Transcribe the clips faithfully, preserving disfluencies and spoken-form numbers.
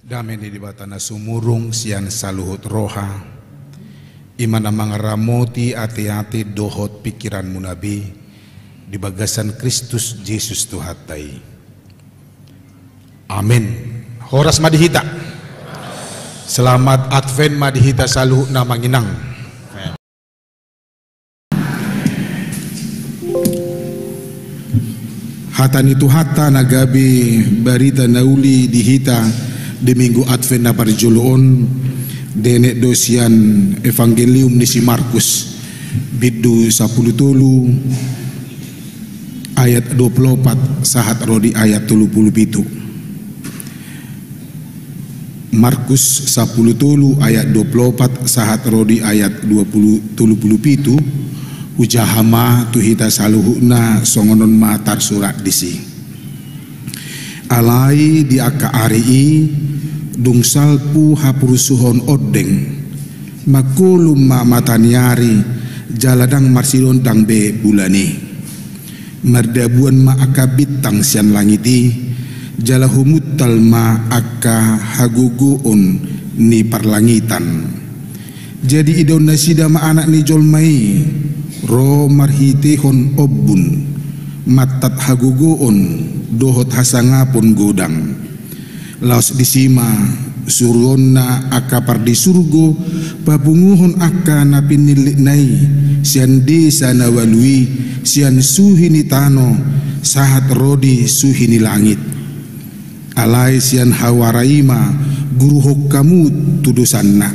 Dame ni Debata na sumurung sian saluhut roha, i ma na mangaramoti ateate dohot pingkiranmuna be di bagasan Kristus Jesus Tuhanta i. Amen. Horas ma di hita. Selamat Advent ma di hita saluhutna, Amang Inang. Hata ni Tuhanta na gabe barita na uli di hita di Minggu Advent na parjolo on, dienet do sian Evangelium ni si Markus, bindu sampulu tolu, ayat dua pulu opat sahat ro di ayat tolu pulu pitu. Markus sampulu tolu ayat dua pulu opat sahat ro di ayat dua pulu, tolu pulu pitu, hujaha ma tu hita saluhutna, songon on ma tarsurat disi. Alai di angka ari i, dung salpu hapurusuhon ondeng, mangkolum ma mata ni ari, jala ndang marsinondang be bulan i. Mardabuan ma angka bintang sian langit i, jala humuntal ma angka hagogoon ni parlangitan. Jadi idaon nasida ma Anak ni jolma i ro marhitehon ombun, mantat hagogoon dohot hasangapon godang. Laos disi ma suruonna angka pardisurgo papunguhon angka na pinillitna i sian desa na ualu i, sian suhi ni tano sahat ro di suhi ni langit. Alai sian hauara i ma guruhon hamu tu dosanna.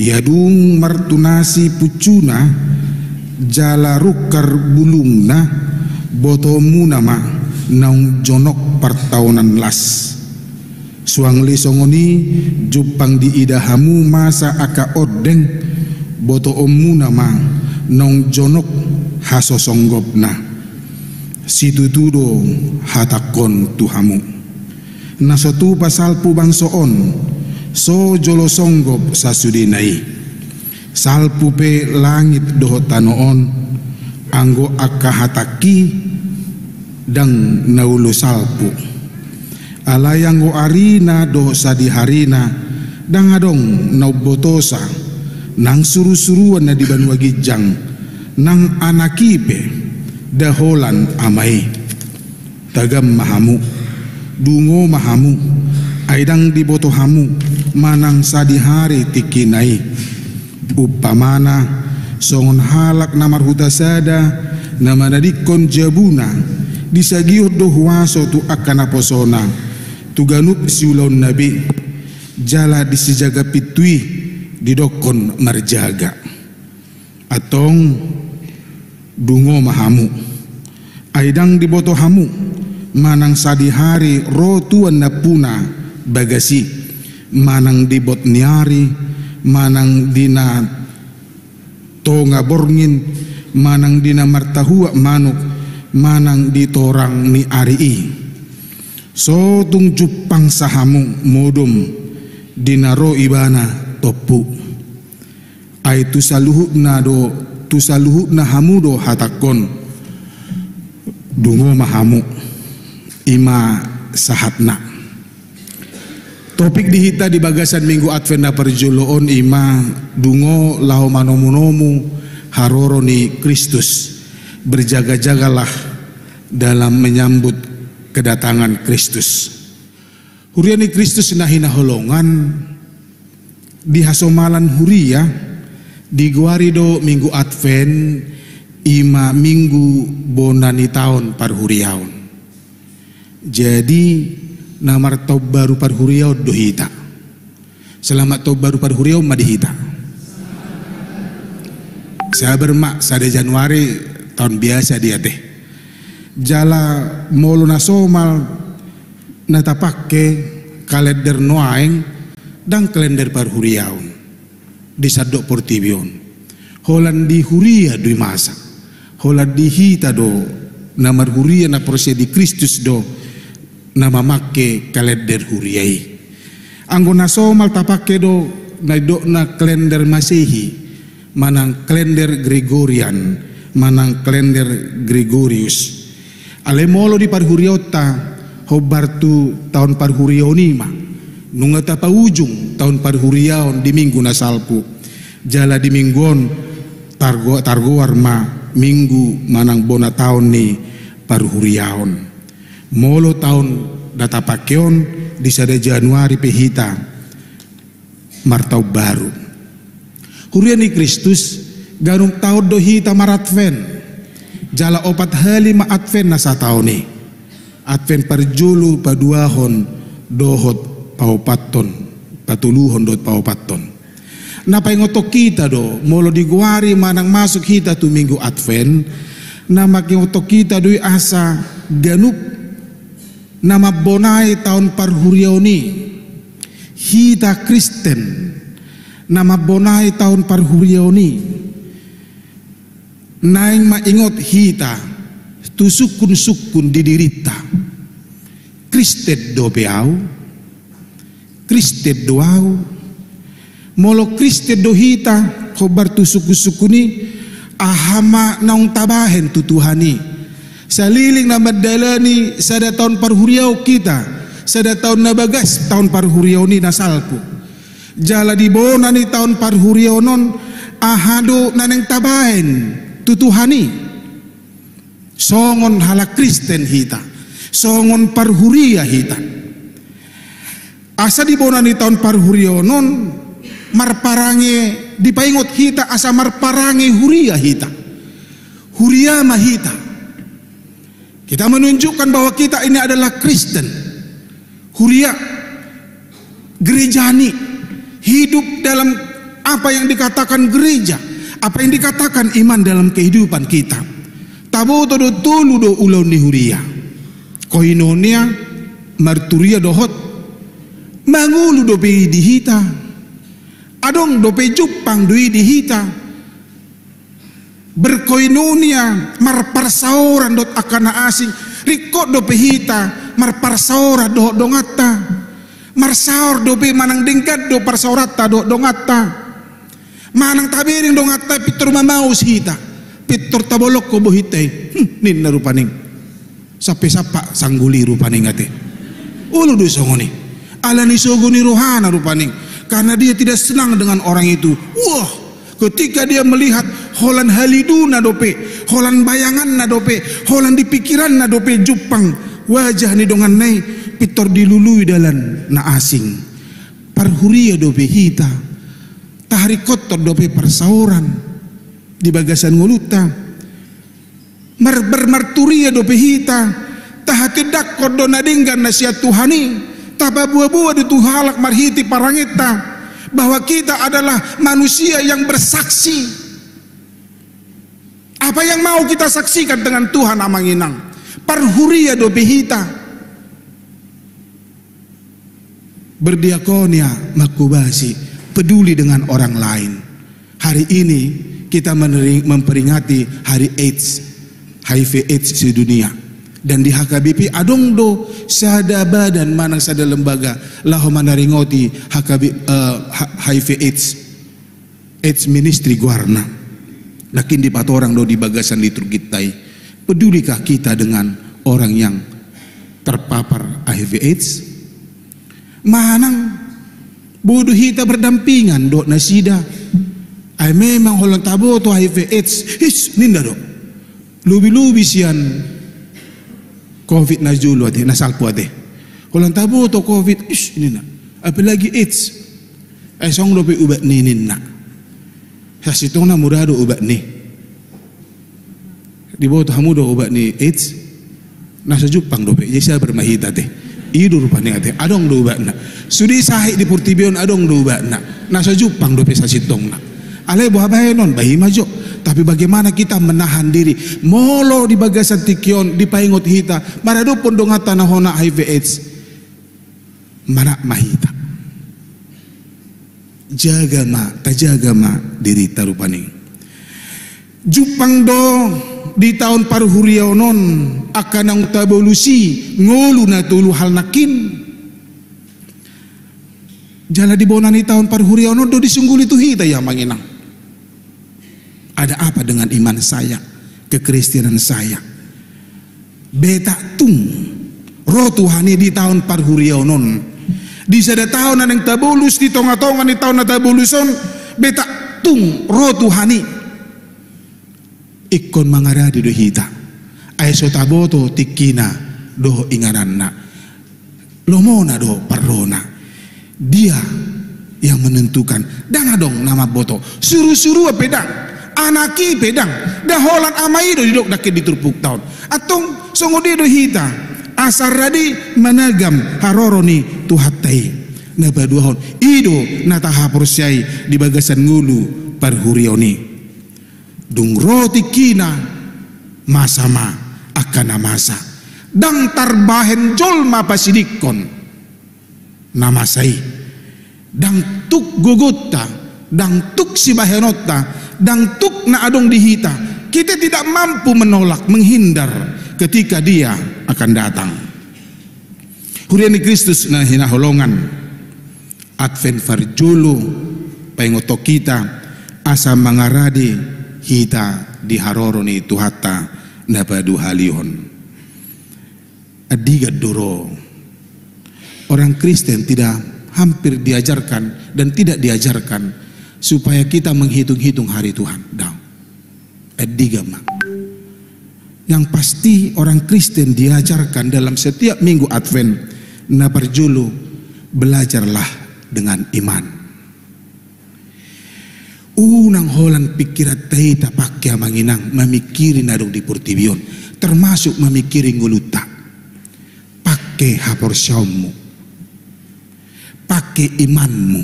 Ia dung martunasi puncuna jala rungkar bulungna, botoonmuna ma naung jonok partaonan las. Suang le songon i, jumpang diida hamu masa angka ondeng, botoonmuna ma naung jonok hasosonggopna. Situtu do hatangkon tu hamu. Na so tupa salpu bangso on, so jolo songgop sasudena i. Salpu pe langit dohot tano on, anggo angka hatangki ndang na olo salpu. Alai anggo arina dohot sadiharina, ndang adong na umbotosa, nang surusuruan na di banua ginjang, nang Anak i pe, nda holan Ama i. Tagam ma hamu, dungo ma hamu, ai ndang diboto hamu manang sadihari tingkina i. Umpamana, songon halak na marhuta sada, na manadingkon jabuna, disagihon do huaso tu angka naposona, tu ganup siulaonna be, jala di sijaga pintu i didokkon marjaga. Antong, dungo ma hamu. Ai ndang diboto hamu manang sadihari ro tuan nampuna bagas i, manang di bot ni ari, manang di na tonga borngin, manang di na martahuak manuk, manang di torang ni ari i. So tung jumpangsa hamu modom di na ro Ibana tompu. Ai tu saluhutna do, tu saluhutna hamu do hatangkon, dungo ma hamu. I ma sahatna. Topik di hita di bagasan Minggu Advent na parjolo on i ma dungo laho manomunomu haroro ni Kristus. Berjaga-jagalah dalam menyambut kedatangan Kristus. Huria ni Kristus na hinaholongan, di hasomalan huria, digoari do Minggu Advent, i ma minggu bona ni taon parhuriaon. Jadi, na martaon baru parhuriaon do hita. Selamat taon baru parhuriaon ma di hita. Sabar ma, sada Januari taon biasa dia te. Jala molo na somal na tapangke kalender nuaeng, ndang kalender parhuriaon di sandok portibi on. Holan di huria do i masa. Holan di hita do na marhuria na porsea di Kristus do na mamangke kalender huria i. Anggo na somal tapangke do na nidokna kalender Masehi, manang kalender Gregorian, manang kalender Gregorius. Alai molo di parhuriaonta, hombar tu taon parhuriaon i ma, Nunga tapaujung taon parhuriaon di minggu na salpu. Jala di minggu on targo-, targoar ma minggu manang bona taon ni parhuriaon. Molo taon na tapake on di sada Januari pe hita martaon baru. Huria ni Kristus, ganup taon do hita maradvent. Jala opat hali ma advent na sataon i. Advent parjolo, paduahon, dohot paopathon, patoluhon dohot paopathon. Na paingothon hita do, molo digoari manang masuk hita tu minggu advent, na mangingothon hita do i asa ganup na mambonai taon parhuriaon i. Hita Kristen na mambonai taon parhuriaon i. Naeng ma ingot hita tu sungkun-sungkun di dirinta. Kristen dope au? Kristen do au? Molo Kristen do hita, hombar tu sungkun-sungkun i, aha ma naung tabahen tu Tuhan i? Saleleng na mandalani sada taon parhuriaon hita, sada taon na bagas taon parhuriaon i na salpu. Jala di bona ni taon parhuriaon on, aha do na naeng tabahen tu Tuhan i? Songon halak Kristen hita, songon parhuria hita. Asa di bona ni taon parhuriaon on, marparange, dipaingot hita asa marparange huria hita. Huria ma hita. Kita menunjukkan bahwa kita ini adalah Kristen. Huria, gereja ni, hidup dalam apa yang dikatakan gereja, apa yang dikatakan iman dalam kehidupan kita. Taboto do tolu do ulaon ni huria. Koinonia, marturia dohot mangolu dope i di hita. Adong dope jumpang do i di hita. Berkoinonia, marparsaoran dohot angka na asing, ringkot dope hita marparsaoran dohot donganta. Marsaor dope manang denggan do parsaoranta dohot donganta. Manang tabereng donganta pintor mamaus hita, pintor tabolongkon bohinta i. Hmm, ninna rupani. Sampe sampa sanggul i rupani ate. Olo do songon i. Alani sogo ni rohana rupani. Karena dia tidak senang dengan orang itu. Wah, ketika dia melihat holan haliduna dope, holan bayanganna dope, holan di pikiranna dope jumpang wajah ni donganna i, pintor dilului dalan na asing. Parhuria dope hita. Taharingkothon dope parsaoran di bagasan ngolunta. Mar-, mar-, marturia dope hita, tahatindangkon do na denggan na sian Tuhan i, tapaboa-boa do tu halak marhite parangenta, bahwa kita adalah manusia yang bersaksi. Apa yang mau kita saksikan dengan Tuhan, amang inang? Parhuria dope hita. Berdiakonia, mengkhotbah, peduli dengan orang lain. Hari ini kita meneri-, memperingati hari AIDS, H I V AIDS sedunia. Dan di H K B P adong do sada badan manang sada lembaga laho manaringoti H K B, eh, H-, H I V AIDS. AIDS Ministry goarna. Nangkin dipatorang do di bagasan liturginta i. Pedulikah kita dengan orang yang terpapar H I V AIDS? Manang boi do hita berdampingan dohot nasida? Ai memang holan taboto H I V AIDS, his, ninna do. Lobi-lobi sian covid na jolo ate, na salpu ate. Holan taboto covid, is, ninna. Apalagi AIDS. Ai songon dope ubat ni ninna. Sasintongna mura do ubat ni. Diboto hamu do ubat ni AIDS? Na so jumpang dope, jadi sabar ma hita ate. I do rupani ate, adong do ubatna. Sude sahit di portibi on adong do ubatna. Na so jumpang dope sasintongna. Alai boha bahenon, bah i ma jo. Tapi bagaimana kita menahan diri? Molo di bagasan tingki on, dipaingot hita, maradophon donganta na hona H I V AIDS. Manat ma hita. Jaga ma, tajaga ma dirinta rupani. Jumpang do di taon parhuriaon on, angka naung tabolusi, ngolu na tolu hal nangkin. Jala di bona ni taon parhuriaon on do disungguli tu hita i, amang inang. Ada apa dengan iman saya, kekristenan saya? Beta tung ro Tuhan i di taon parhuriaon on. Di sada taon na naeng tabolus, di tonga-tonga ni taon na tabolus on, beta tung ro Tuhan i. Ingkon mangarade do hita. Ai so taboto tingkina dohot ingananna. Lomona do parrona. Dia yang menentukan. Ndang adong na mamboto. Suru-surua pe ndang. Anak i pe ndang. Nda holan ama i do didok nangkin di turpukta on. Antong songon dia do hita. Asa rade managam haroro ni Tuhanta i. Na paduahon. I do na tahaporseai di bagasan ngolu parhuriaon i. Dung ro tingkina, masa ma angka na masa. Ndang tarbahen jolma pasidingkon na masa i. Ndang tuk gogonta, ndang tuk sibahenonta, ndang tuk na adong di hita. Kita tidak mampu menolak, menghindar ketika dia akan datang. Huria ni Kristus na hinaholongan, Advent parjolo paingothon hita asa mangarade hita di haroro ni Tuhanta na paduahalihon. Andigan do ro. Orang Kristen tidak, hampir diajarkan dan tidak diajarkan supaya kita menghitung-hitung hari Tuhan. Ndang. Andigan ma. Yang pasti orang Kristen diajarkan dalam setiap minggu Advent, na parjolo, belajarlah dengan iman. Unang holan pingkiranta i tapake amang inang mamingkiri na adong di portibi on, termasuk mamingkiri ngolunta. Pake haporseaonmu. Pake imanmu.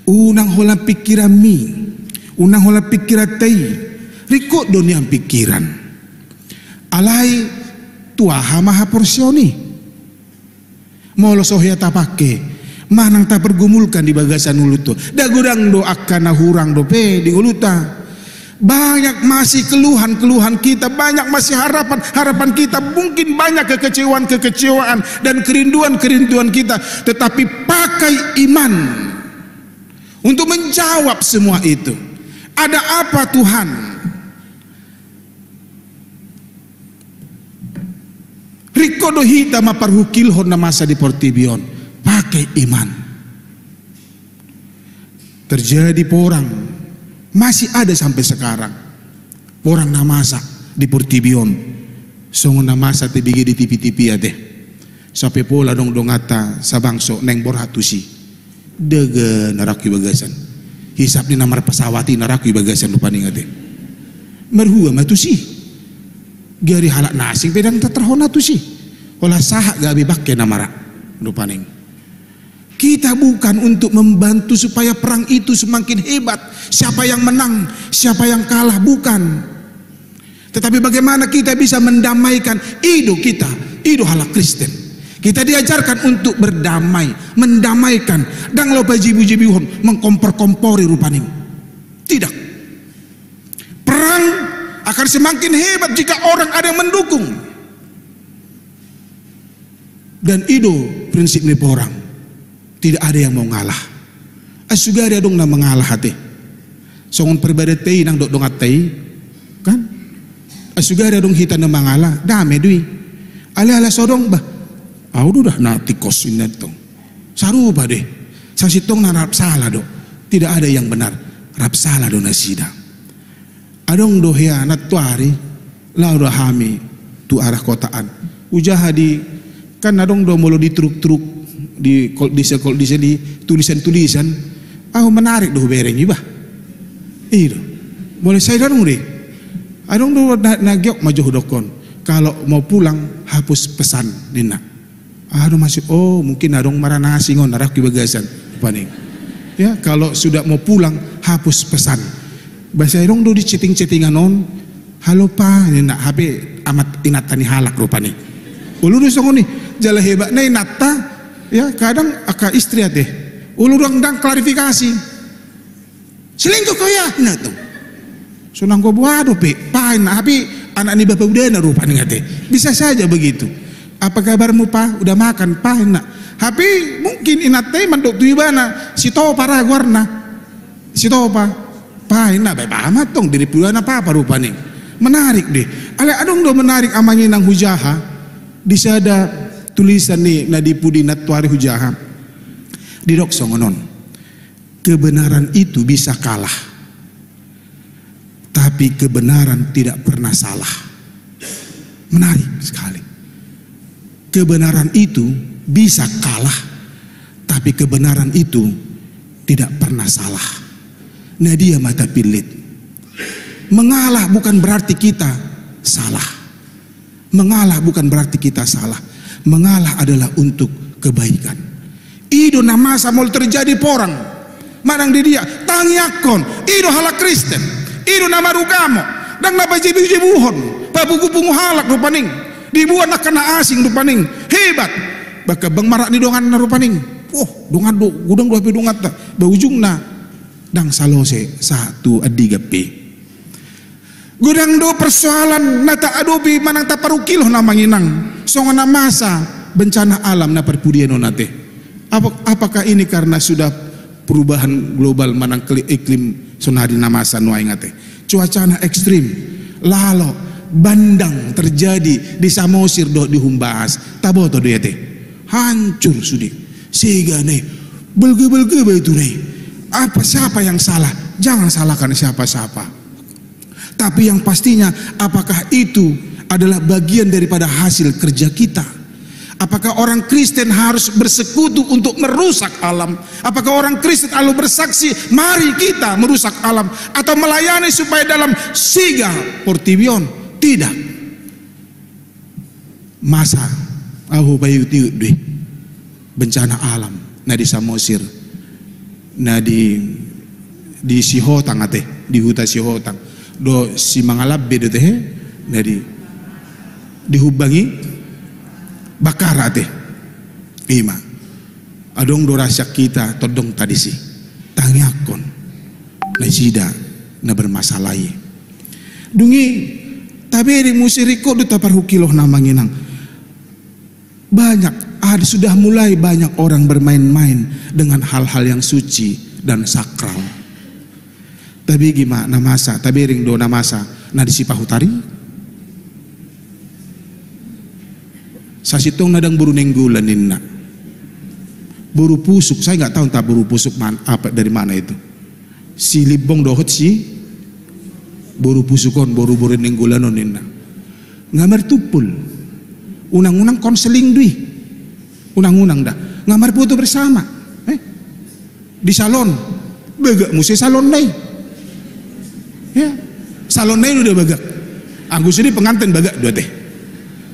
Unang holan pingkiranmi. Unang holan pingkiranta i. Ringkot do nian pingkiran. Alai tu aha ma haporseaon i? Molo so hea tapake, manang tapargumulkan di bagasan ngolunta. Nda godang do angka na hurang dope di ngolunta. Banyak masih keluhan-keluhan kita, banyak masih harapan-harapan kita, mungkin banyak kekecewaan-kekecewaan dan kerinduan-kerinduan kita, tetapi pakai iman untuk menjawab semua itu. Ada apa, Tuhan? Ringkot do hita mamparhukilhon na masa di portibi on pakai iman. Terjadi porang, masih ada sampai sekarang. Porang na masa di portibi on. Songon na masa tebege di tipi-tipi ate. Sampe pola adong donganta sabangso naeng borhat tusi. Dega na rangku i bagasan. Hisap ni na marpasawat i na rangku i bagasan rupani ate. Marhua ma tusi. Gari halak na asing pe ndang tatarhona tusi. Holan sahat gabe bangke na mara rupani. Kita bukan untuk membantu supaya perang itu semakin hebat. Siapa yang menang, siapa yang kalah, bukan. Tetapi bagaimana kita bisa mendamaikan? I do kita, i do halak Kristen. Kita diajarkan untuk berdamai, mendamaikan. Ndang laho pajibu-jibuhon, mengkompor-kompori rupani. Tidak. Perang akan semakin hebat jika orang ada yang mendukung. Dan i do prinsip ni porang. Tidak ada yang mau ngalah. Ai sugari adong na mangalah ate. Songon paribadanta i nang dohot donganta i. Kan? Ai sugari adong hita na mangalah, dame do i. Alai ala so adong bah. Au do dah na tingkos inna tong. Sarupa do i. Sasintongna rap sala do. Tidak ada yang benar. Rap sala do nasida. Adong do hea nantoari, laho do hami tu arah kota an. Hujaha di, kan adong do molo di truk-truk, di kol-, di sekol-, di seli, tulisan-tulisan. Ahu menarik do hubereng i bah. I do. Molo sai adong do. Adong do na, na giok ma jo hudokkon. Kalau mau pulang, hapus pesan, ninna. Aha do maksud, oh, mungkin adong mara na asing on na rangku i bagasan, rupani. Ya, kalau sudah mau pulang, hapus pesan. Bah sai adong do di chatting-chattingan on, halo pa, ninna, hape amak inanta ni halak rupani. Olo do songon i, jala hebatna inanta, ya, kadang angka istri ate. Olo do ndang klarifikasi. Selingkuh kau ya, ninna tong. So nanggo boha dope, pa ninna, hape anak ni bapa udana rupani ate. Bisa saja begitu. Apa kabarmu pa, udah makan pa ninna. Hape mungkin inanta i mandok tu ibana, Sitopa ra goarna. Sitopa. Pa ninna, bah, bah, amat tong, diri pudana papa rupani. Menarik deh. Alai adong do menarik amang inang hujaha. Di sada Tulisan ni na di pudi nantuari hujaha. Didok songon on. Kebenaran itu bisa kalah, tapi kebenaran tidak pernah salah. Menarik sekali. Kebenaran itu bisa kalah, tapi kebenaran itu tidak pernah salah. Nah, dia mata pilit. Mengalah bukan berarti kita salah. Mengalah bukan berarti kita salah. Mengalah adalah untuk kebaikan. I do na masa molo terjadi porang manang di dia, tangiangkon. I do halak Kristen. I do na marugamo. Ndang na pajebujebuhon, papungupungu halak rupani. Dibuat angka na asing rupani. Hebat. Bahkan bang marak ni donganna rupani. Oh, dongan do, godang do hape donganta. Ba ujungna ndang salose sahat tu andigan pe. Godang do persoalan na taadopi manang taparungkilhon, amang inang, songon na masa bencana alam na parpudian on ate. Apa, apakah ini karena sudah perubahan global manang kli-, iklim sonari na masa nuaeng ate? Cuacana ekstrim, lalo, bandang terjadi di Samosir dohot di Humbahas. Taboto do i ate? Hancur sude. Sega na i. Balga-balga batu na i. Apa, siapa yang salah? Jangan salahkan siapa-siapa. Tapi yang pastinya, apakah itu adalah bagian daripada hasil kerja kita? Apakah orang Kristen harus bersekutu untuk merusak alam? Apakah orang Kristen lalu bersaksi, "Mari kita merusak alam," atau melayani supaya dalam siga portibi on? Tidak. Masa, ahu paihut-ihut do i. Bencana alam na di Samosir, na di, di Sihotang ate, di huta Sihotang. Do Simangalambe do ate, he? Na di, di Humbang i, Bakara ate. Ima. Adong do rasa kita tondongta disi. Tangiangkon nasida na bermasalah i. Dung i, tabereng muse, ringkot do taparungkilhon, amang inang. Banyak, ada, sudah mulai banyak orang bermain-main dengan hal-hal yang suci dan sakral. Tabege ma na masa, tabereng do na masa na di Sipahutari. Sasintongna ndang boru Nainggolan ninna. Boru Pusuk, saya nggak tahu entah boru Pusuk man-, apa, dari mana itu. Si Limbong dohot si boru Pusuk on, boru-boru Nainggolan on ninna. Nga martumpol. Unang-unang konseling do i. Unang-unang da. Nga marfoto bersama. Eh? Di salon. Bagak muse salonna i. Ya. Salonna i do da bagak. Anggo sude pengantin bagak do ate.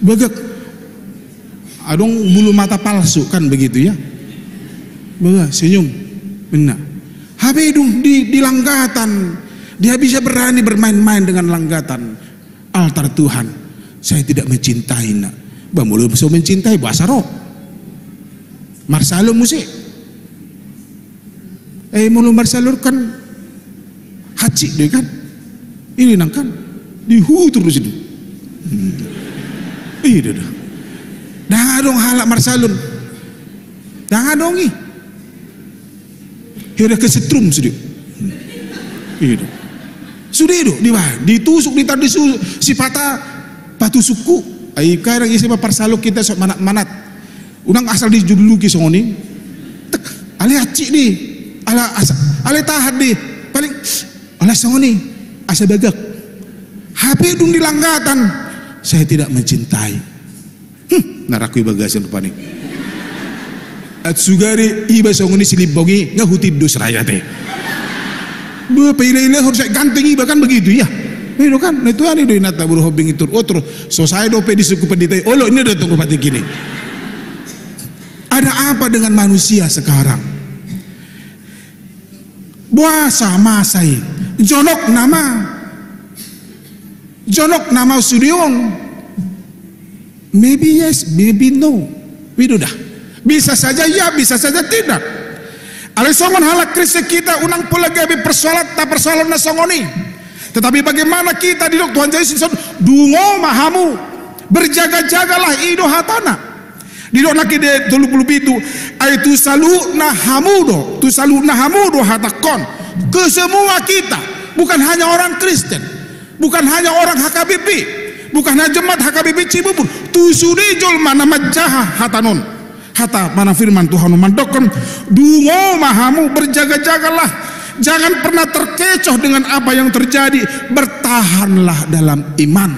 Bagak. Adong bulu mata palsu kan begitu ya. Bagak, senyum. Benar. Hape dung di, di langgatan. Dia bisa berani bermain-main dengan langgatan. Altar Tuhan, saya tidak mencintai, nak. Ba molo so mencintai, boasa ro? Marsalon muse. Eh, molo marsalon kan hansit do i kan. Ini nang kan dihutur do situ. Hmm. Iya do. Ndang adong halak marsalon. Ndang adong i. Hira kesetrum sude. Iya do. Sude do, di ba, ditusuk, ditar, disu-, sipata patusukku. Ai kadang ise ma parsalon hita so manat-manat. Unang asal dijuluki songon i. Tek, ale hansit do i. Ala asa, ale tahan do i. Paling, ala songon i. Asa bagak. Hape dung di langgatan. Saya tidak mencintai. Hmm, na rangku i bagasan rupani. Aut sugari iba songon i si Limbong i, nga hutindo serayan te. Ba, pailailahon sai ganteng iba kan begitu ya. Itu kan, na itu ani do inanta boru Hombing i tur. Oh, tur, so sae dope disungkun pandita i. Olo, ini datang rupani tingki i. Ada apa dengan manusia sekarang? Boasa masa i? Jonok nama. Jonok nama sude on. Maybe yes, maybe no. Widu da. Bisa saja ya, bisa saja tidak. Alai songon halak Kristen hita unang pola gabe persoalan, taparsoalhon na songon i. Tetapi bagaimana kita didok Tuhan Jesus, dungo ma hamu. Berjaga-jagalah, i do hatana. Didok nangkin di tolu pulu pitu, ai tu saluhutna hamu do, tu saluhutna hamu do hatangkon. Ke semua kita, bukan hanya orang Kristen, bukan hanya orang H K B P, Bukan hanya jemaat H K B P Cibubur, tu sude jolma na manjaha hata on. Hata mana firman Tuhan on mandokkon, dungo ma hamu, berjaga-jagalah. Jangan pernah terkecoh dengan apa yang terjadi. Bertahanlah dalam iman.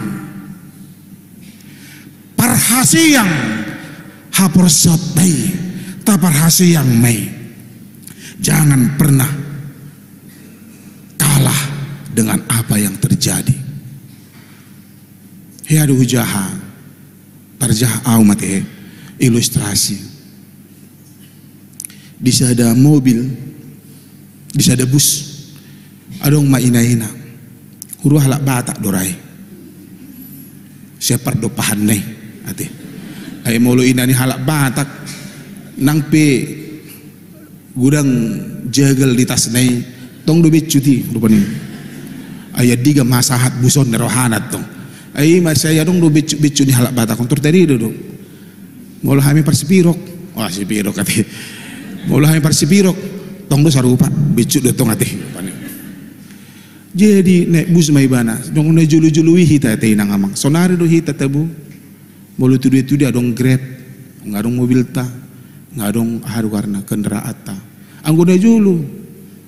Parhaseang haporseaonta i, taparhaseang ma i. Jangan pernah kalah dengan apa yang terjadi. Hea do hujaha, parjaha au mate, ilustrasi. Di sada mobil, di sada bus, adong ma ina-ina. Huroha halak Batak do ra i. Sian pardompahanna i, ate. Ai molo ina ni halak Batak, nang pe godang jagal di tasna i, tong do bitsut i, rupani. Ai andigan ma sahat bus on ni rohana tong. Ai ma sai adong do bitsut-bitsut ni halak Batak on, tor tarida do. Molo hami parsipirok, wah, sipirok ate. Molo hami parsipirok, tong do sarupa, bitsut do tong ate. Jadi naek bus ma ibana, dung na jolo-jolo i hita ate inang amang. Sonari do hita tabo. Molo tudia-tudia adong Grab, nga adong mobilta, nga adong aha do goarna, kendaraanta. Anggo na jolo,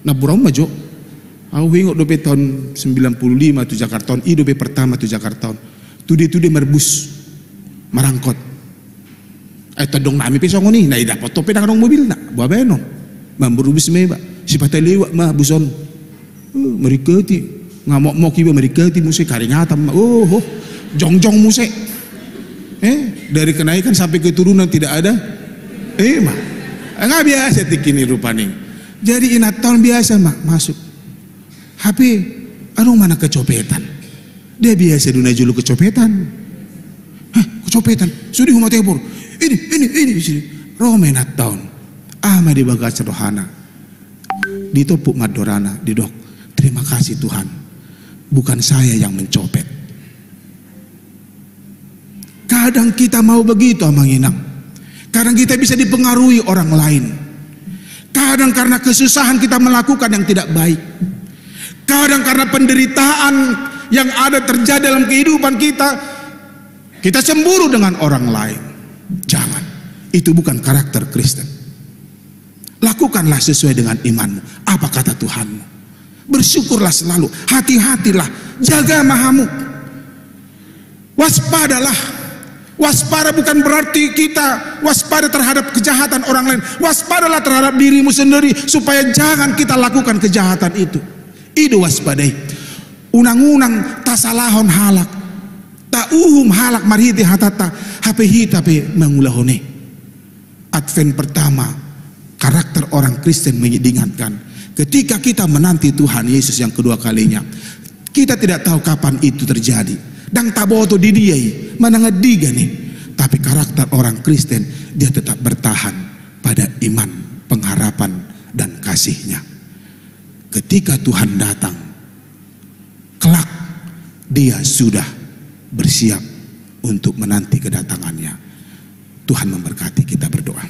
na burau ma jo. Au huingot dope tahun sembilan puluh lima tu Jakarta on, i dope pertama tu Jakarta on. Tudia-tudia marbus, marangkot. Ai tondong nami pe songon i, na idapothon pe ndang adong mobilna, boha baenon. Mamburu bus ma iba, sipata lewat ma bus on. Eh, meringketi, nga mokmok iba meringketi muse, karingatan ma, oh, oh, jongjong muse. Eh, dari kenaikan sampai ke turunan tidak ada. Eh, ma. Eh, nga biasa tingki ni rupani. Jadi inanta on biasa ma masuk. Hape adong ma na kecopetan. Dia biasa do na jolo kecopetan. Hah, kecopetan. Sude humatebor. Ini, ini, ini, sini. Ro ma inanta on. Aha ma di bagasan rohana. Ditompuk ma andorana, didok, "Terima kasih Tuhan, bukan saya yang mencopet." Kadang kita mau begitu, amang inang. Kadang kita bisa dipengaruhi orang lain. Kadang karena kesusahan kita melakukan yang tidak baik. Kadang karena penderitaan yang ada terjadi dalam kehidupan kita, kita cemburu dengan orang lain. Jangan. Itu bukan karakter Kristen. Lakukanlah sesuai dengan imanmu. Apa kata Tuhanmu? Bersyukurlah selalu. Hati-hatilah. Jaga ma hamu. Waspadalah. Waspada bukan berarti kita waspada terhadap kejahatan orang lain. Waspadalah terhadap dirimu sendiri supaya jangan kita lakukan kejahatan itu. I do waspada i. Unang-unang tasalahon halak. Tauhum halak marhite hatanta, hape hita pe mangulahon i. Advent pertama, karakter orang Kristen mengingatkan, ketika kita menanti Tuhan Yesus yang kedua kalinya, kita tidak tahu kapan itu terjadi. Ndang taboto di dia i, manang andigan i. Tapi karakter orang Kristen, dia tetap bertahan pada iman, pengharapan, dan kasih-Nya. Ketika Tuhan datang, kelak dia sudah bersiap untuk menanti kedatangan-Nya. Tuhan memberkati, kita berdoa.